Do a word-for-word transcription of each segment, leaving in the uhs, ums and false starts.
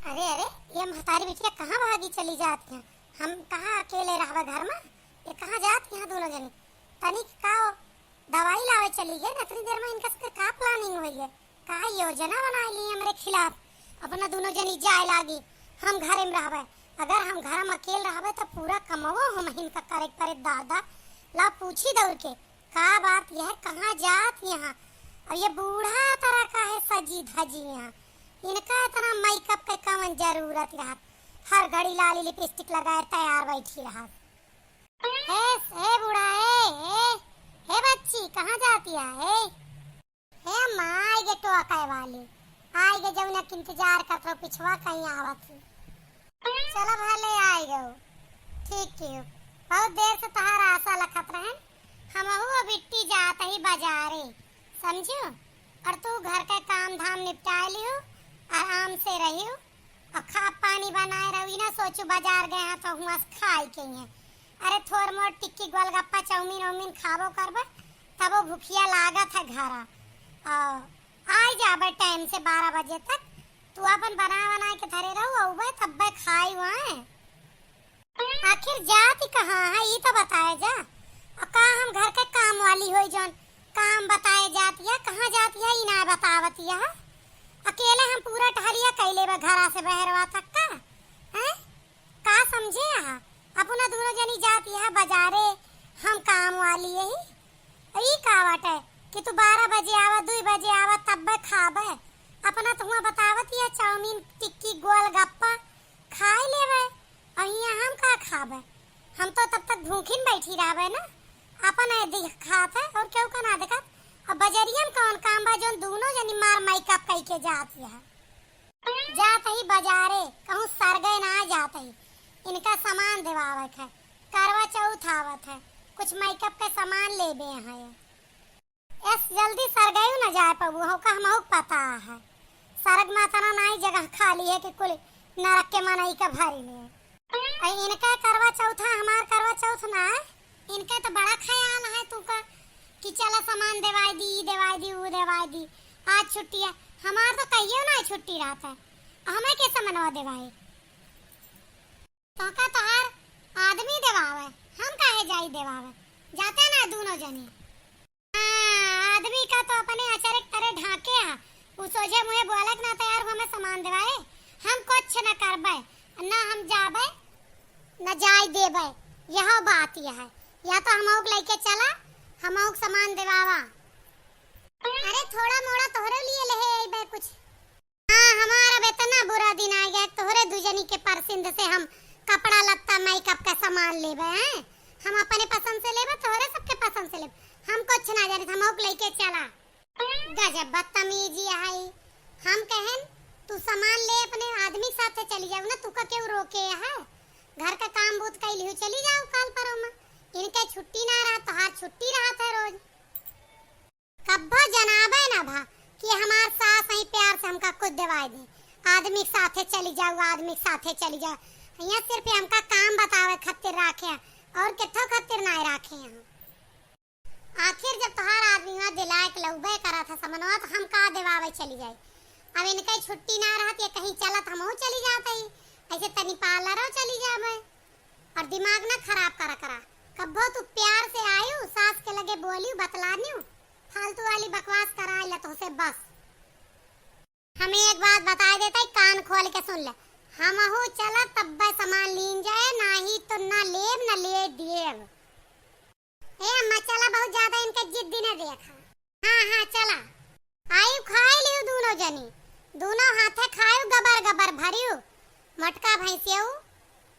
अरे, अरे, ये महतारी बिटिया कहाँ भागी चली जात हैं? हम कहाँ अकेले रहबे घर मा? ये कहाँ जात हैं दूनो जनी? तनिक का हो, दवाई लावे चली गए, अतनी देर मा इनका सबके का planning होई है? का योजना बनाई ली हमरे खिलाफ? अपना दूनो जनी जाए लागी, हम घरे मा रहबे। अगर हम घर मा अकेल रहबे त पूरा कमवो हमहिन का करे के परे दादा। ला पूछी दौड़ के, का बात यह, कहाँ जात यहाँ? अब ये बूढ़ा तरह का है सजी धजी यहाँ, इनका इतना makeup के कवन जरूरत रहत? हर घड़ी लाली lipstick लगाए तैयार बैठी रहत। ए, ए बूढ़ा, ए, ए, ए बच्ची, कहाँ जाती है? ए, ए अम्मा, आई गे टोकाए वाली, आई गे, जौना के इंतजार करत रहो, पिछवा कहीं आवत ही। चला भले आई गो, ठीक कियो, बहुत देर से तोहार आशा लखत रहन। हमहू अब इट्टी जात ही बाजारे, समझियो, और तू घर के काम धाम निपटाए लियो, आराम से रहियो। और खा पानी बनाए रहो, ई ना सोचू बाजार गए हैं तो हुआं से खाए के ही है। अरे थोर मोर टिक्की गोलगप्पा चाउमीन वाउमीन खाबो करबे, तबो भुखिया लागत है घरा। और आई जाबे time से बारह बजे तक, तू अपन बना बनाए के धरे रहो, अउबे तब्बे खाई हुआं। आखिर जात ही कहाँ है, ई तो बताए जा। और का हम घर के काम वाली होई जौन काम बताए जात या, कहाँ जात या, ई ना बतावत या। अकेले हम पूरा टहलिया कई लेबे घरा से बहरवा तक का, हैं? का समझे यहाँ? अपना दूनो जनी जात या बाजारे, हम काम वाली यही। ई का बाटे कि तू बारह बजे आवा, दुई बजे आवा, तब्बे खाबे? अपना तो हुआं बतावत या चाउमीन, टिक्की, गोलगप्पा खाए लेबे, और यहाँ हम का खाबे? हम तो तब तक भूखिन बैठी रहबे ना, अपन ए दिख खात है और केहू का ना देखत। अब बजरिया में कौन काम बा जौन दूनो जनी मार makeup कई के जात है? जात ही बाजारे, कहूँ सरगे ना जात ही, इनका सामान देवावे के है, करवा चौथ आवत है, कुछ makeup के सामान लेबे हैं। एस जल्दी सरगयू न जाए पबू, हमका हमहू के पता है। सरग माता ना नाई जगह खाली है कि कुल नरक के मनई का भरी ले। अई इनका करवा चौथा, हमार करवा चौथ ना है। इनका तो बड़ा ख्याल है तू का कि चला सामान देवाई दी, ई देवाई दी, ऊ देवाई दी। आज छुट्टी है, हमार तो कहियो ना छुट्टी रहत है। हमें के समनवा देवाई? तोहका तोहार आदमी देवावे, हम काहे जाई देवावे? जाते ना दूनो जनी। हाँ, आदमी का तो अपने अचरे के तरे ढाके आ, उ सोझे मुँहे बोले के ना तैयार हुआ, हमें सामान देवाए। हम कुछ न करबे, न हम जाबे, न जाए देबे। यह बात यह है, या तो हमहू के लेके चला, हमहू के सामान देवावा। अरे थोड़ा मोड़ा तोहरे लिए ले अइबे कुछ। हाँ, हमार अब इतना बुरा दिन आ गया, तोहरे दुजनी के परसिंद से हम कपड़ा लत्ता, makeup का सामान लेबे हैं। हम अपने पसंद से लेबे, तोहरे सबके पसंद से लेबे। हम कुछ ना जाने, हम ओक लेके चला। गजब बदतमीजी है। हम कहन, तू सामान ले अपने आदमी के साथे चली जाऊ ना, तू का केहू रोके है? घर का काम बूत कई लिहू, चली जाऊ काल परो में। इनके छुट्टी ना रहा, तोहार छुट्टी रहत है रोज। कब्बो जनाबे ना भा कि हमार सास ही प्यार से हमका कुछ देवाई दे, आदमी के साथे चली जाऊ, आदमी के साथे चली जाऊ। यहाँ सिर्फ हमका काम बतावे खातिर राखे हैं, और किथो खातिर ना राखे हैं। आखिर जब तोहार आदमी वहाँ दिलाए के लउबे करत है समनवा, तो हम का देवावे चली जाई? अब इनके छुट्टी ना रहत, ये कहीं चलत, हमहू चली जात ही, ऐसे तनी पार्लरो चली जाबे। और दिमाग ना खराब करा करा। कब्बो तू प्यार से आयु, सास के लगे बोलियो, बतलानियो, फालतू वाली बकवास करा ले तोहसे बस। हम एक बात बताए देते, कान खोल के सुन ले, हमहू चला तब्बे सामान लीन जाए, नाही तो ना लेब ना ले देब। ए अम्मा, चला, बहुत ज्यादा इनके जिद्दी न देखा। हाँ, हाँ, चला। आयु खाई लियो दूनो जनी, दूनो हाथे खायु, गबर गबर भरियो, मोटका भैंसियऊ।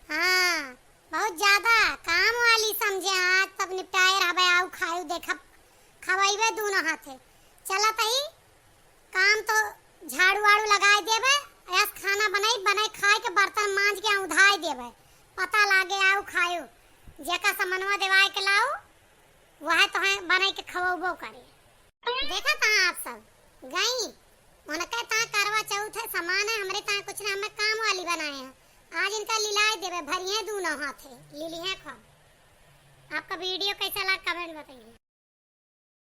हाँ, बहुत ज्यादा काम वाली समझे, आज तब निपटाए रहबे, आउ खायु देखब, खवैबे दूनो हाथे। चला तही काम तो झाड़ू वाड़ू लगाए देबे, अस खाना बनाई, बनाई खाए के बर्तन मांज के उधाए देबे, पता लागे आउ खायु, जेका समनवा देवाए के लाऊ, वह तो है बनाई के खवबो करे। देखा था आप सब, गई, उनके ता करवा चौथ है, सामान है, हमरे ता कुछ ना, हमें काम वाली बनाए हैं। आज इनका लिलाए देबे, भरिए दूनो हाथे, लिलिए खा। आपका video कैसा लगा, comment बताइए।